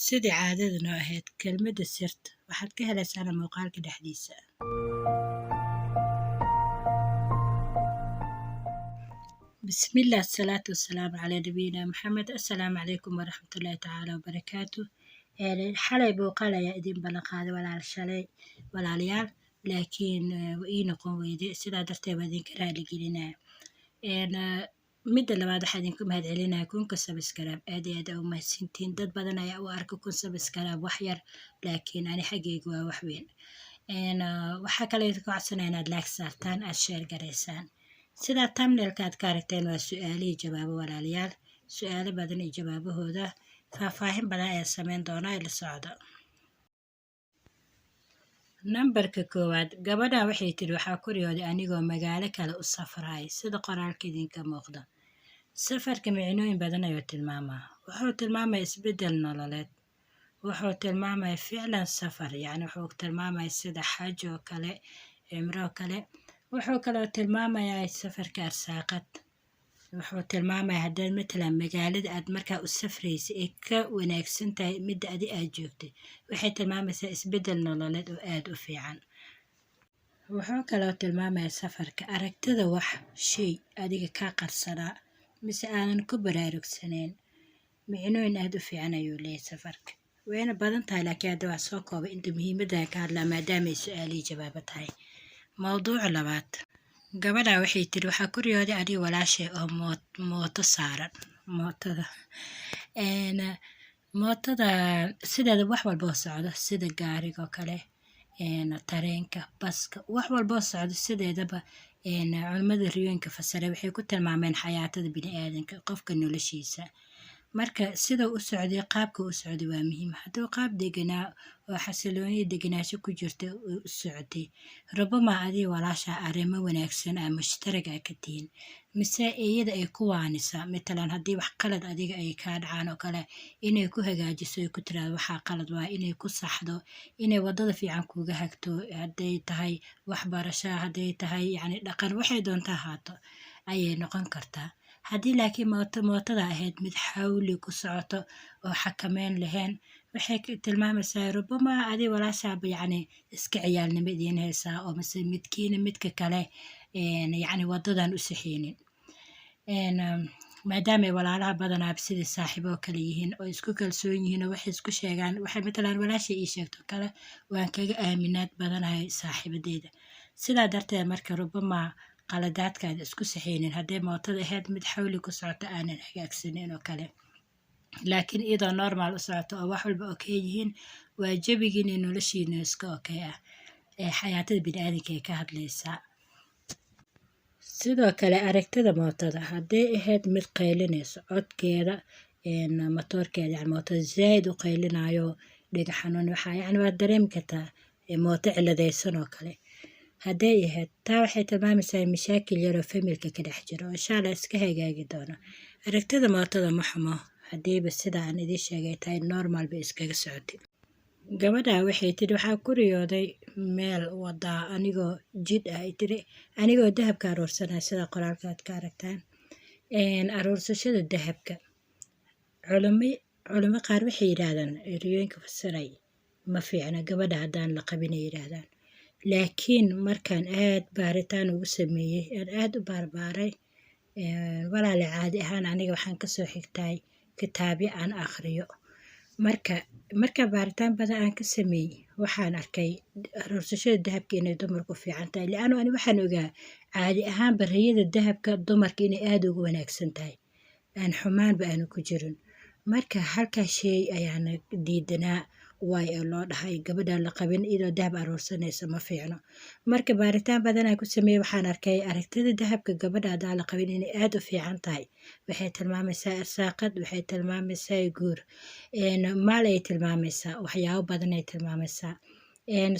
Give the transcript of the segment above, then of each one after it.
Sidii caadada noo ahayd, kelmadda sirta waxaad ka helaysaana muuqaalka dhexdiisa. Bismillah, asalaatu wasalaamu calaa nabiyina Maxamed. Assalaamu calaykum waraxmatullaahi tacaala wabarakaatu. Xalay booqaal ayaa idin ballan qaaday, walaal, shalay, walaalayaal, laakiin waa ii noqon weyde. Sidaa darteed waa idinka raali gelinaya. Midda labaad, waxaa idinku mahadcelinaya 1000-ka subscribe. Aad iyo aad aa u mahadsantihiin. Dad badan ayaa u arka 1000 subscribe wax yar, laakiin ani xaggayga waa wax weyn. Waxaa kaloo idinku codsanaya inaad like saartaan, aad share garaysaan. Sidaa thumbnailka aad ka aragteen, waa su-aalihii jawaabo, walaalayaal. Su-aalo badan iyo jawaabahooda, faahfaahin badan ayaa sameyn doonaa, ila socda. Nambarka koowaad, gabadhan waxay tiri: "Waxaa ku riyooday anigoo magaalo kale u safraay." Sida qoraalka idinka muuqda, safarka micnooyin badan ayuu tilmaamaa. Wuxuu tilmaamaya isbeddel nololeed, wuxuu tilmaamaya ficlan safar, yacni wuxuu tilmaamaya sida xaj oo kale, cimro oo kale. Wuxuu kaloo tilmaamayaa safarka arsaaqad. Wuxuu tilmaamaya haddaad matalan magaalada aad markaa u safraysay ay ka wanaagsan tahay midda adi aad joogtay, waxay tilmaamaysaa isbeddel nololeed oo aada u fiican. Wuxuu kaloo tilmaamayaa safarka aragtida wax shay adiga kaa qarsanaa mise aadan ku baraarugsaneyn. Micnooyin aada u fiican ayuu leeyahay safarka, wayna badan tahay, laakiin hadda waa soo koobay inta muhiimadda ka hadlaa, maadaama ay su-aalihii jawaabo tahay. Mowduuca labaad, gabadha waxay tiri: "Waxaa ku riyooday aniga walaashay oo mooto saaran." Mootada, mootada sideeda wax walboo socdo, sida gaariga oo kale, tareenka, baska, wax walboo socdo sideedaba, culimmada riyooyinka fasare waxay ku tilmaameen xayaatada bini'aadanka, qofka noloshiisa. Marka sida u socday, qaabka u socday waa muhiim. Hadduu qaab deganaa oo xasilooni, deganaansho ku jirta u socotay, rubama adiga walaasha arrimo wanaagsan aa mushtarag aa ka tihiin, mise iyada ay ku waanisa. Matalan, haddii wax qalad adiga ay kaa dhacaan oo kale, inay ku hagaajiso, ay ku tiraahdo waxaa qalad waa, inay ku saxdo, inay waddada fiican kuga hagto, hadday tahay waxbarasho, hadday tahay yacni dhaqan, waxay doonta ahaato ayay noqon kartaa. Haddii laakiin mootada ahayd mid xawli ku socoto oo xakameyn lahayn, waxay tilmaamaysaa rubama adi walaashaaba yacni iska ciyaalnimo idiin haysaa, oo mise midkiina midka kale yacni wadadan u saxeynin. Maadaama ay walaalaha badanaaba sidii saaxiibo kale yihiin oo isku kalsoon yihiin oo waxay isku sheegaan, waxay matalan walaashay ii sheegto kale waan kaga aaminaad badanahay saaxiibadeyda. Sidaa darteed marka rubama qaladaadkaada isku saxeynin hadday mootada ahayd mid xawli ku socoto, aanan hagaagsanin oo kale. Laakiin iyadoo normal u socoto oo wax walba okay yihiin, waa jawigiina, noloshiina iska okay ah, ee xayaatada bini'aadanka ay ka hadlaysaa. Sidoo kale aragtida mootada hadday ahayd mid qaylinayso, codkeeda, matoorkeeda, yani mootada zaaid u qaylinayo, dhega xanuun waxaa, yacni waad dareemi kartaa, mooto ciladaysan oo kale hadday ahayd, taa waxay tilmaamaysaa mashaakil yaroo familka ka dhex jiro oo insha Allah iska hagaagi doono. Aragtida mootada ma xumo haddiiba sida aan idiin sheegay tahay, normal bay iskaga socotay. Gabadha waxay tidhi: "Waxaa ku riyooday meel wadaa anigoo jid ah," ay tiri, "anigoo dahabka aroorsanaya." Sida qoraalka aad ka aragtaan, aroorsashada dahabka, culimo qaar waxay yidhaahdaan, riyooyinka fasiray, ma fiicna gabadha haddaan la qabin, ay yidhaahdaan. Laakiin markaan aad baaritaan ugu sameeyey, aan aad u baarbaaray, walaale, caadi ahaan aniga waxaan kasoo xigtay kitaabyo aan akhriyo. Marka baaritaan badan aan ka sameeyey, waxaan arkay aroorsashada dahabka inay dumarku fiican tahay, li'anno ani waxaan ogaa caadi ahaanba riyada dahabka dumarka inay aada ugu wanaagsan tahay, aan xumaanba aanu ku jirin. Marka halkaa shay ayaana diidanaa waay oo loo dhahay gabadhaan la qabin iyadoo dahab aroorsanaysa ma fiicno. Marka baaritaan badan aan ku sameeyey, waxaan arkay aragtida dahabka gabadha haddaan la qabin inay aada u fiican tahay. Waxay tilmaamaysaa arsaaqad, waxay tilmaamaysaa guur, maal ay tilmaamaysaa, waxyaabo badan ay tilmaamaysaa.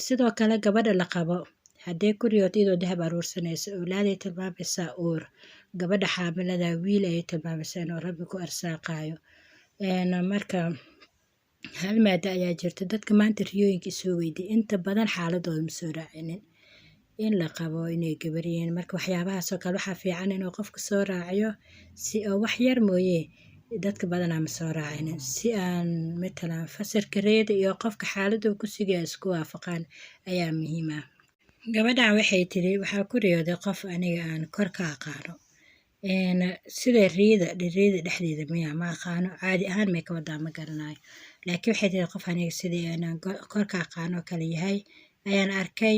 Sidoo kale gabadha la qabo haddee ku riyooto iyadoo dahab aroorsanaysa, awlaaday tilmaamaysaa, uur. Gabadha xaamilada wiil ayay tilmaamaysaa inuu Rabbi ku arsaaqaayo. Marka hal maada ayaa jirta, dadka maanta riyooyinka isoo weydiiy inta badan xaaladooda ma soo raacinin in la qabo, inay gabar yihiin. Marka waxyaabahaasoo kale waxaa fiican inuu qofka soo raaciyo si oo wax yar mooye. Dadka badanaa ma soo raacinin si aan matalan fasirka riyada iyo qofka xaaladda uu ku sugaya isku waafaqaan ayaa muhiim ah. Gabadhan waxay tiri, waxaa ku riyooday qof aniga aan kor ka aqaano. Sida riyada dhexdeeda miya, ma aqaano, caadi ahaan may ka wadaa, ma garanayo, laakiin waxay tiri qof aniga sidii aan kor ka aqaano kale yahay ayaan arkay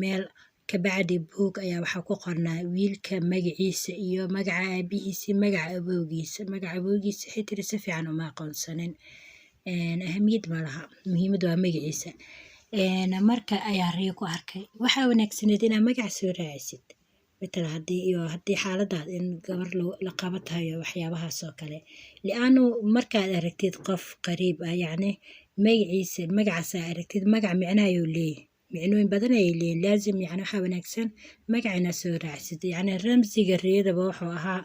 meel. Kabacdi buug ayaa waxaa ku qornaa wiilka magaciisa iyo magaca aabihiisa, magaca awowgiisa. Magaca awowgiisa, waxay tiri, si fiican uma aqoonsanin, ahamiyad ma laha, muhiimad waa magaciisa. Marka ayaa riyo ku arkay. Waxaa wanaagsaneed inaad magaca soo raacisid, matala haddii iyo haddii xaaladaad in gabar la qaba tahay, waxyaabahaas oo kale, li'aanu markaad aragtid qof qariib ah, yacni magaciisa, magacaas aa aragtid, magac micno ayuu leeyahay, micnooyin badan ayay leeyihin. Laazim, yacni waxaa wanaagsan magaca inaad soo raacsid. Yacni ramsiga riyadaba wuxuu ahaa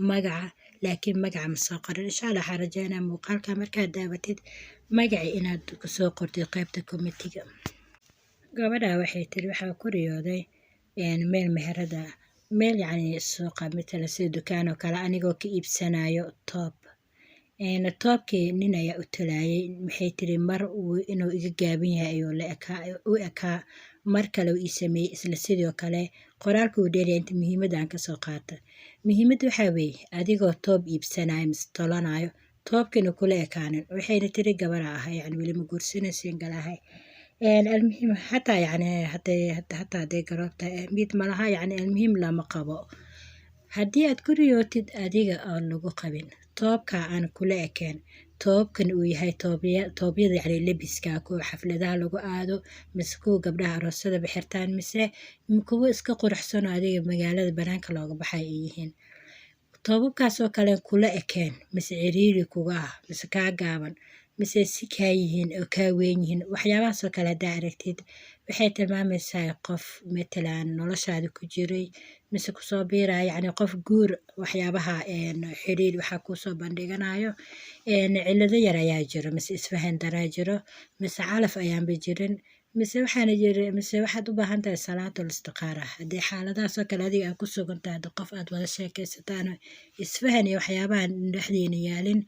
magaca, laakiin magaca ma soo qorin. Insha Allah waxaa rajeynaa muuqaalka markaad daawatid magaci inaad kusoo qortid qaybta comment-iga. Gabadha waxay tiri, waxaa ku riyooday meel meherada, meel yacni suuqa, matala sida dukaan oo kale, anigoo ka iibsanayo toob. Toobkii nin ayaa u talayay. Maxay tiri, mar inuu iga gaaban yahay ayuu la ekaa u ekaa, mar kale uu ii sameeyey isla sidoo kale. Qoraalka uu dheeryahay, inta muhiimadda aan kasoo qaata. Muhiimadda waxaa weeye adigoo toob iibsanayo mise tolanayo, toobkiina kula ekaanin. Waxayna tiri, gabara ahay, yani weli ma guursanin, single ahay. Almuhiim, xataa yani haday hataa hadday garoob tahay ahmiyad malaha, yani almuhiim lama qabo. Haddii aad ku riyootid adiga oon lagu qabin, toobka aan kula ekeen, toobkan uu yahay toobyada, yacni lebiska, kuwa xafladaha lagu aado mise kuwa gabdhaha aroosyada xirtaan mise kuwa iska quruxsan oo adiga magaalada banaanka looga baxay ay yihiin, toobabkaas oo kale kula ekeen mise ciriiri kuga ah mise kaa gaaban mise si kaa yihiin oo kaa weyn yihiin, waxyaabahaas oo kale haddaa aragtid, waxay tilmaamaysaa qof matalan noloshaada ku jiray mise kusoo biiraya, yacni qof guur, waxyaabaha xiriir waxaa kuusoo bandhiganayo. Cillado yar ayaa jiro mise isfahan daraa jiro mise calaf ayaanba jirin mise waxaana jiri mise waxaad u baahan tahay salaatul istiqaara. Haddii xaaladahaas oo kale adiga aad ku sugan tahay, hadii qof aad wada sheekaysataan, isfahan iyo waxyaabahan dhexdiina yaalin,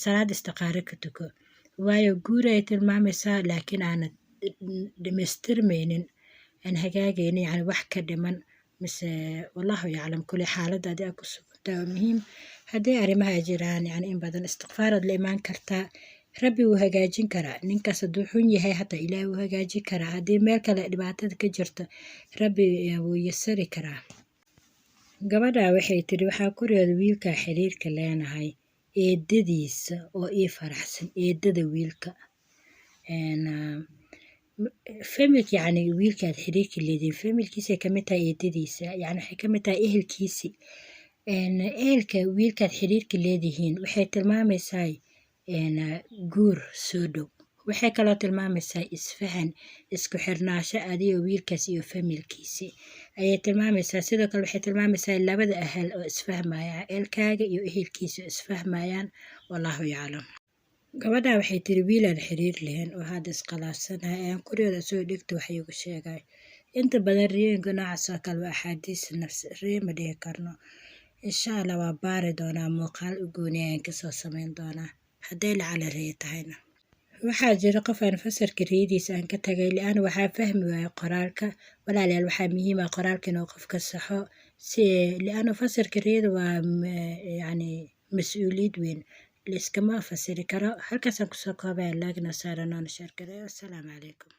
salaad istiqaara ka tuko, waayo guur ay tilmaamaysaa, laakiin aanad dhamaystirmaynin, aan hagaagaynin, yani wax ka dhiman mise wallahu yaclam. Kule xaaladda adi aad ku sugan tahay waa muhiim. Haddii arrimaha jiraan, yani in badan istikfaaraad la imaan kartaa, Rabbi wuu hagaajin karaa. Ninkaas hadduu xun yahay, hataa Ilaahay wuu hagaajin karaa. Haddii meel kale dhibaatada ka jirto, Rabbi wuu yasari karaa. Gabadha waxay tiri, waxaa ku riyooday wiilka xiriirka leenahay eedadiisa oo ii faraxsan. Eedada wiilka, family-ka, yacni wiilkaad xiriirka leediin family-kiisay kamid tahay eedadiisa, yani waxay kamid tahay ehelkiisi. Ehelka wiilkaad xiriirka leedihiin waxay tilmaamaysaa guur soo dhow. Waxay kaloo tilmaamaysaa isfahan, isku xirnaasho adiga wiilkaas iyo family-kiisi ayay tilmaamaysaa. Sidoo kale waxay tilmaamaysaa labada ahal oo isfahmaya, ehelkaaga iyo ehelkiisa oo isfahmayaan. Wallahu yaclam. Gabadha waxay tiri, wiilaan xiriir lahayn oo hadda isqalaafsanahay ayaan kuriyooda soo dhigta wax iigu sheegay. Inta badan riyooyinka noocaas oo kale waa axaadiis nafsi, riyo ma dhihi karno. Insha Allah waa baari doonaa, muuqaal u gooni ayaan kasoo sameyn doonaa hadday lacala riyo tahayna. Waxaa jira qof aan fasarka riyadiisa aan ka tagay li'aan waxaa fahmi waayay qoraalka. Walaalayaal, waxaa muhiim ah qoraalka inuu qofka saxo si li'aanu fasarka riyada waa yacni mas-uuliyad weyn, laiskama fasiri karo. Halkaasaan kusoo koobaya. Like-na saara, noona share gareeyo. Assalaamu calaykum.